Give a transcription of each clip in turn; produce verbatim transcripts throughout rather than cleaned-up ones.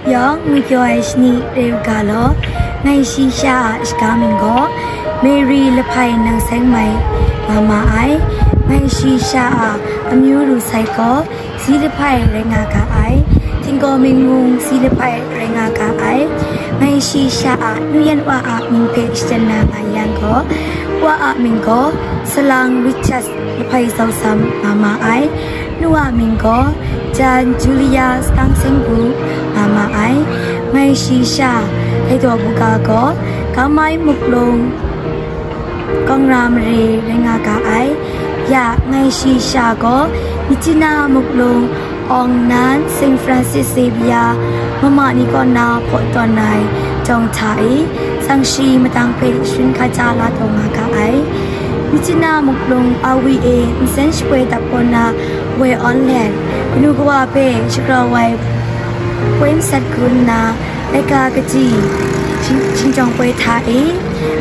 Yawng ngwipyaw ai shani rai u ga law. Ngai shi sha a shaga mying gaw Mary Lahpai Nang Seng Mai nga ma ai. Ngai shi sha a amyu ru sai gaw Zi Lahpai rai nga ga ai. Htinggaw mying mung Zi Lahpai rai nga ga ai. Ngai shi sha a nu yan wa a mying hpe shatan na nga yang gaw, wa a mying gaw Salang Richard Lahpai Zausam nga ma ai. Nu a mying gaw Jan Julia Stang Senggu nga ma ai. Ngai shi sha, dai daw buga gaw Gamai Muklung Kawng Ra Mare rai nga ga ai. Ya, ngai shi sha gaw Myitkyina Muklung Awng Nan Saint Francis Xavier mama ni kaw na hpaw tawn ai jawng hta e, sang shi matang hpe sharin hkaja la taw nga ga ai. Myitkyina Muklung Awi e nsen shapoi dap kaw na woi awn let, kanu kawa hpe shagrau ai poi matsat hku nna, laika kachyi shing-, shingjawng poi hta e,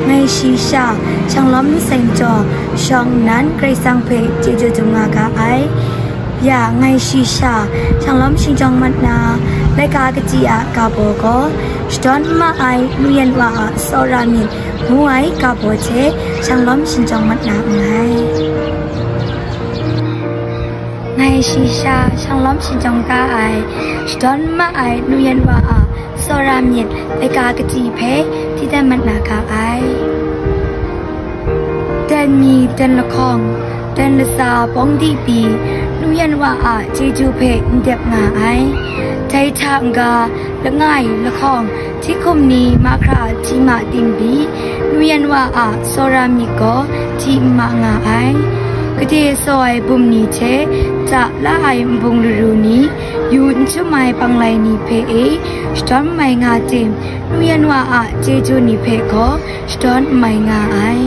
ngai shi sha, shanglawm lu sai majaw, shawng nnan Karai Kasang hpe chyeju dum nga ga ai. Ya, ngai shi sha, shanglawm shingjawng mat na, laika kachyi a ga baw gaw, Shadawn N Ma Ai Nu Yan Wa A Tsawra Myit ngu ai ga baw hte shanglawm shingjawng mat na nngai. Ngai shi sha, shanglawm shingjawng ga ai, Shadawn N Ma Ai Nu Yan Wa A Tsawra Myit laika kachyi hpe hti dan mat na ga ai. Dan mi, dan lahkawng, dan latsa bawng di pyi, Nu Yan Wa A chyeju hpe n dep nga ai. Dai hta n-ga, langai, lahkawng, hti hkum ni mahkra hti ma ting pyi, Nu Yan Wa A tsawra myit gaw hti n ma nga ai. Gade saw ai bum ni hte, ja la ai nbung laru ni, yu n chyum ai panglai ni hpe e shadawn mai nga tim, Nu Yan Wa A chyeju ni hpe gaw shadawn mai nga ai.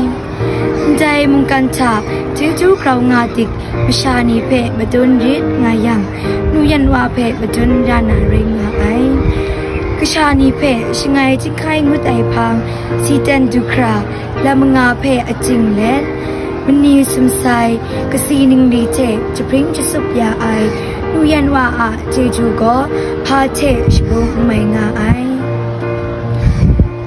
Ndai mungkan hta chyeju grau nga dik masha ni hpe madun rit nga yang, Nu Yan Wa hpe madun ra na rai nga ai. Kasha ni hpe shangai chyinghkai ngut ai hpang, siten du hkra, lam manga hpe aching let, mani sumsai, kasi ningli hte jahpring jasup ya ai Nu Yan Wa A chyeju gaw hpa hte shagu n mai nga ai.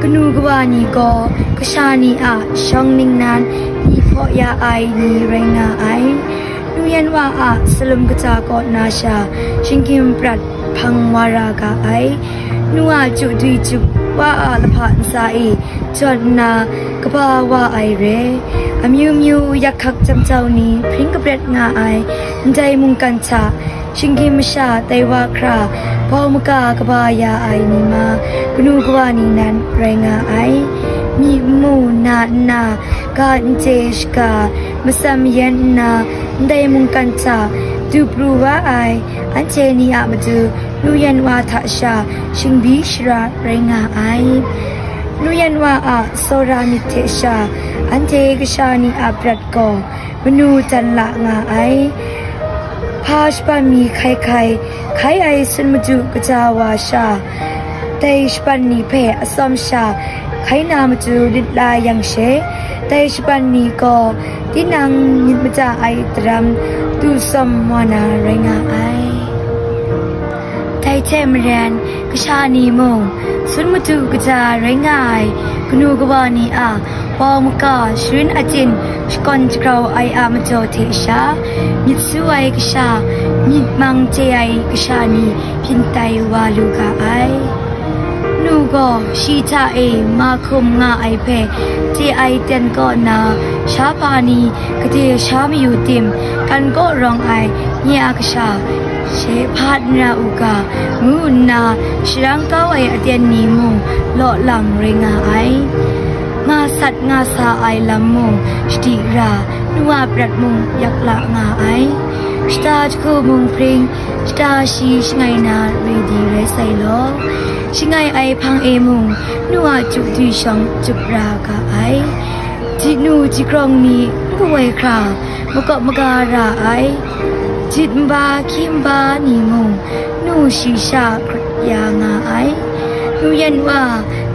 Kanu kawa ni gaw kasha ni a shawng ningnan ni hpaw ya ai ni rai nga ai. Nu Yan Wa A salum kaja kaw na sha, shinggyim prat hpang wa ra ga ai. Nu a chyu dwi chup, wa a lahpa ntsa e jawn nna, kaba wa ai re. Amyu myu yak hkak jam jau ni hpring kabret nga ai ndai mungkan hta, shinggyim masha tai wa hkra, bau maga kaba ya ai ni ma, kanu kawa ni nan rai nga ai. Myi n mu na nna, ga n chye shaga, matsam yen nna, ndai mungkan hta du pru wa ai, anhte ni a matu Nu Yan Wa hta sha shingbyi shara rai nga ai. Nu Yan Wa A tsawra myit hte sha, anhte kasha ni a prat gaw manu dan la nga ai. Hpa shaban mi hkai hkai, hkai ai sun madu kaja wa sha, dai shaban ni hpe atsawm sha hkai na matu lit la yang she, dai shaban ni gaw tinang myit mada ai daram du tsawm wa na rai nga ai. Dai hte maren, kasha ni mung, sun madu kaja rai nga ai kanu kawa ni a bau maga sharin achyin shakawn shagrau ai a majaw hte sha, myit su ai kasha, myit mang chye ai kasha ni byin tai wa lu ga ai. Nu gaw shi hta e ma hkum nga ai hpe chye ai ten kaw na, sha hpa ni gade sha mayu tim, kan kaw rawng ai nye a kasha, she hpa n ra u ga, ngu nna sharang kau ai aten ni mung law lang rai nga ai. Nga sat nga sa ai lam mung shadi ra, nu a prat mung yak la nga ai. Shata jahku mung hpring, shata shi shangai na re di rai sai law, shangai ai hpang e mung, nu a chyu dwi shawng chup ra ga ai. Jinu jagrawng ni n kawoi hkra, makawp maga ra ai. Jit nba hkyi nba ni mung, nu shi sha hkrat ya nga ai. Nu Yan Wa,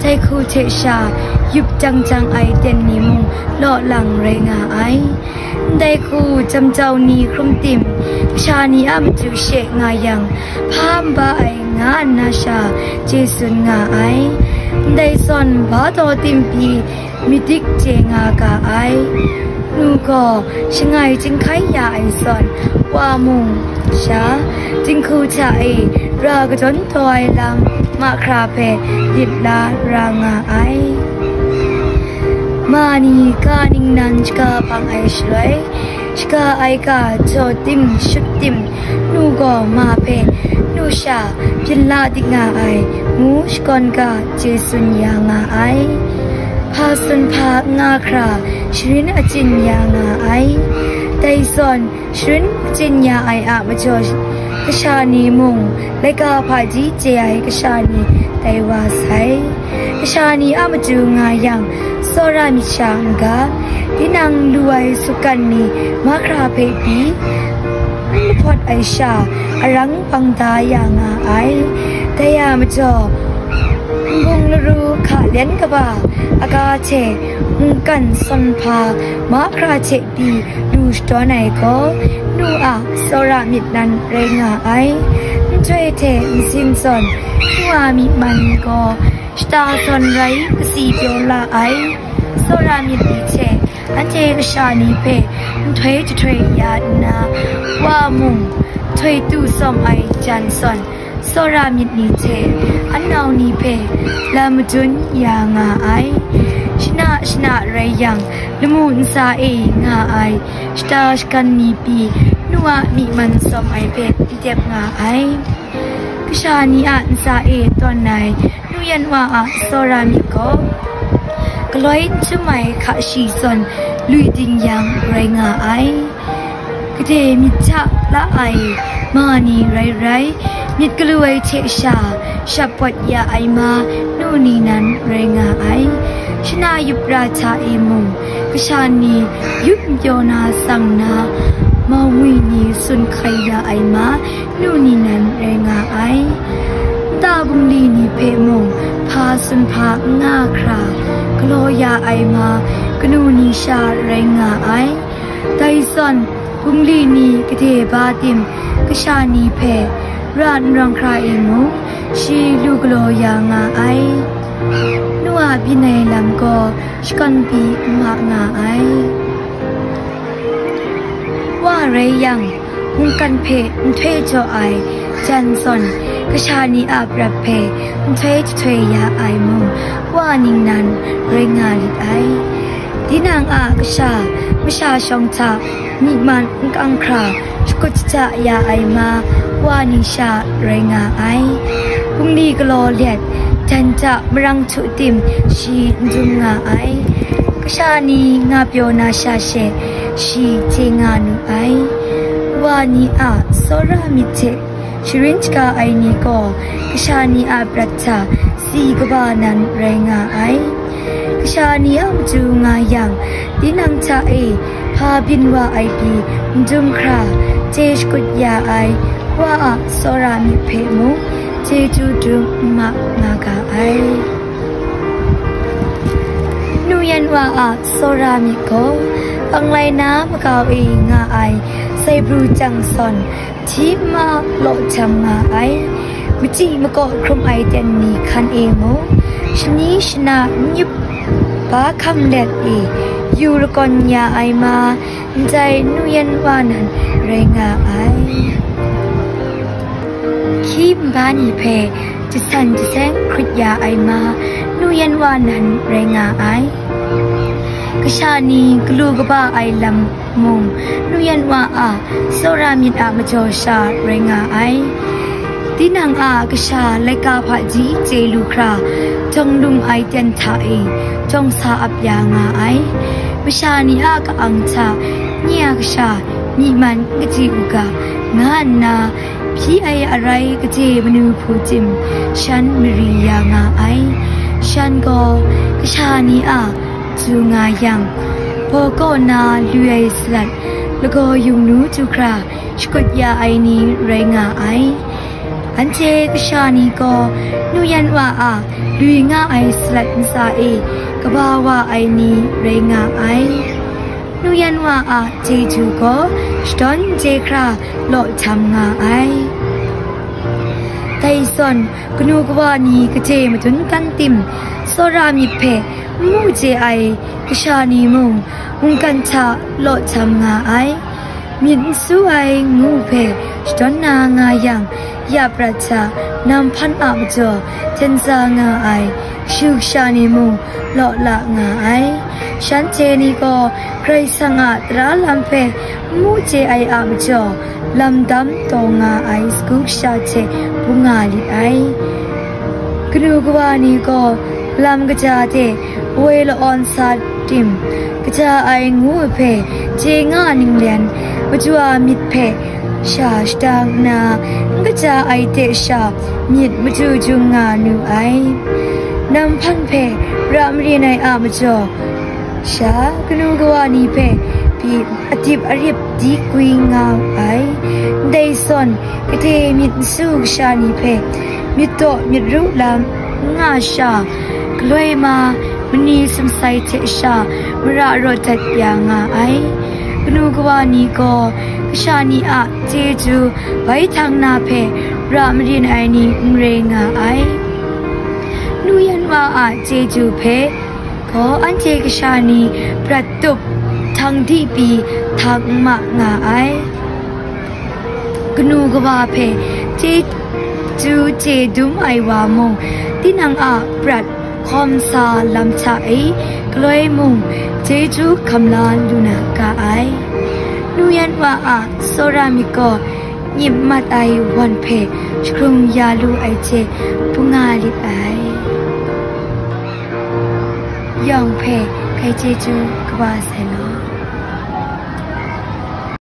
dai hku hte sha, yup jang jang ai ten ni mung law lang rai nga ai. Ndai hku jam jau ni hkrum tim, kasha ni a matu she nga yang, hpa n ba ai nga nna sha chye tsun nga ai. Ndai zawn ba daw tim pyi myit dik chye nga ga ai. Nu gaw shangai chyinghkai ya ai zawn, wa mung sha, dinghku hta e ra kadawn taw ai lam mahkra hpe lit la ra nga ai. Ma ni ga ningnan shaga hpang ai shaloi, shaga ai ga jaw tim shut tim, nu gaw ma hpe nu sha byin la dik nga ai ngu shakawn ga chye tsun ya nga ai. Hpa tsun hpa n nga hkra sharin achyin ya nga ai. Dai zawn sharin achyin ya ai a majaw, kasha ni mung laika hpaji chye ai kasha ni tai wa sai. Kasha ni a matu nga yang, tsawra myit sha n ga, tinang lu ai sutgan ni mahkra hpe pyi n lahpawt ai sha arang bang da ya nga ai. Dai a majaw, nbung laru hka lyan kaba aga hte mungkan sawn hpa mahkra hte pyi lu shadawn ai gaw, nu a tsawra myit nan rai nga ai. Nhtoi hte nsin zawn, nu a myi man gaw shata zawn rai kasi pyaw la ai. Tsawra myit ni hte anhte kasha ni hpe nhtoi jahtoi ya nna, wa mung htoi tu tsawm ai jan zawn, tsawra myit ni hte an nau ni hpe lam madun ya nga ai. Shana shana rai yang, lamu ntsa e nga ai shata shagan ni pyi, nu a myi man tsawm ai hpe n tep nga ai. Kasha ni a ntsa e tawn ai nu yan wa a tsawra myit gaw, galoi n htum ai hka shi zawn lui ding yang rai nga ai. Gade myit hta la ai ma ni rai rai, myit galu ai hte sha shap pawt ya ai ma nu ni nan rai nga ai. Shana yup ra hta e mung, kasha ni yup n pyaw na tsang na, mau ngwi ni tsun hkai ya ai ma nu ni nan rai nga ai. Nta bungli ni hpe mung hpa tsun hpa n nga hkra galaw ya ai ma kanu ni sha rai nga ai. Dai zawn, bungli ni gade ba tim kasha ni hpe ra n rawng hkra e mung, shi lu galaw ya nga ai. Nu a byin ai lam gaw shakawn pyi n ma nga ai. Wa rai yang, mungkan hpe nhtoi jaw ai jan zawn, kasha ni a prat hpe nhtoi jahtoi ya ai mung, wa ningnan rai nga lit ai. Tinang a kasha, masha shawng hta myi man n kang hkra shakut shaja ya ai ma, wa ni sha rai nga ai. Bungli galaw let, dan hta marang htu tim shi n dum nga ai. Kasha ni nga pyaw na sha she, shi chye nga nu ai. Wa ni a tsawra myit hte sharin shaga ai ni gaw, kasha ni a prat hta si kaba nan rai nga ai. Kasha ni a matu nga yang, tinang hta e hpa byin wa ai pyi n dum hkra, chye shakut ya ai wa a tsawra myit hpe mung, chyeju dum n ma nga ga ai. Nu yan wa a tsawra myit gaw, panglai na makau e nga ai sai pru chyang zawn, hti n ma law jam nga ai. Machyi makaw hkrum ai ten ni hkan e mung, shani shana n yup, ba hkam let e yu lakawn ya ai ma, ndai nu yan wa nan rai nga ai. Hkyi nba ni hpe jasan jaseng hkrut ya ai ma, nu yan wa nan rai nga ai. Kasha ni galu kaba ai lam mung, nu yan wa a tsawra myit a majaw sha rai nga ai. Tinang a kasha laika hpaji chye lu hkra, jawng lum ai ten hta e jawng sa ap ya nga ai. Masha ni a ka-ang hta nye a kasha myi man n kaji u ga, nga nna, hpyi ai arai kaje manu hpu tim, shan mari ya nga ai. Shan gaw kasha ni a du nga yang, baw kaw na lu ai salat, lagaw yung nu du hkra shakut ya ai ni rai nga ai. Anhte kasha ni gaw nu yan wa a lui nga ai salat ntsa e kaba wa ai ni rai nga ai. Nu yan wa a chyeju gaw shadawn je hkra law htam nga ai. Dai zawn, kanu kawa ni gade madun kan tim, tsawra myit hpe n mu chye ai kasha ni mung, mungkan hta law htam nga ai. Myit n su ai ngu hpe shadawn na nga yang, ya prat hta nam hpan a majaw hten sa nga ai kashu kasha ni mung law la nga ai. Shanhte ni gaw Karai Kasang a tara lam hpe n mu chye ai a majaw, lam dam taw nga ai sagu kasha hte bung nga lit ai. Kanu kawa ni gaw lam kaja hte woi la-awn sa tim, kaja ai ngu ai hpe chye nga ninglen, maju a myit hpe sha shada nna, n kaja ai hte sha myit maju jung nga nu ai. Nam hpan hpe ra marin ai a majaw, sha kanu kawa ni hpe pyi adip arip di gwi nga ai. Ndai zawn, gade myit n su kasha ni hpe myit daw myit ru lam n nga sha, galoi ma mani sumsai hte sha mara rawt dat ya nga ai. Kanu kawa ni gaw kasha ni a chyeju bai htang na hpe ra marin ai ni n rai nga ai. Nu yan wa a chyeju hpe gaw anhte kasha ni prat tup htang di pyi htang n ma nga ai. Kanu kawa hpe chyeju chye dum ai wa mung, tinang a prat hkawm sa lam hta e galoi mung chyeju hkam la lu na ga ai. Nu yan wa a tsawra myit gaw nyip mat ai wan hpe shagrung ya lu ai hte bung nga lit ai. Yawng hpe hkai chyeju kaba sai law.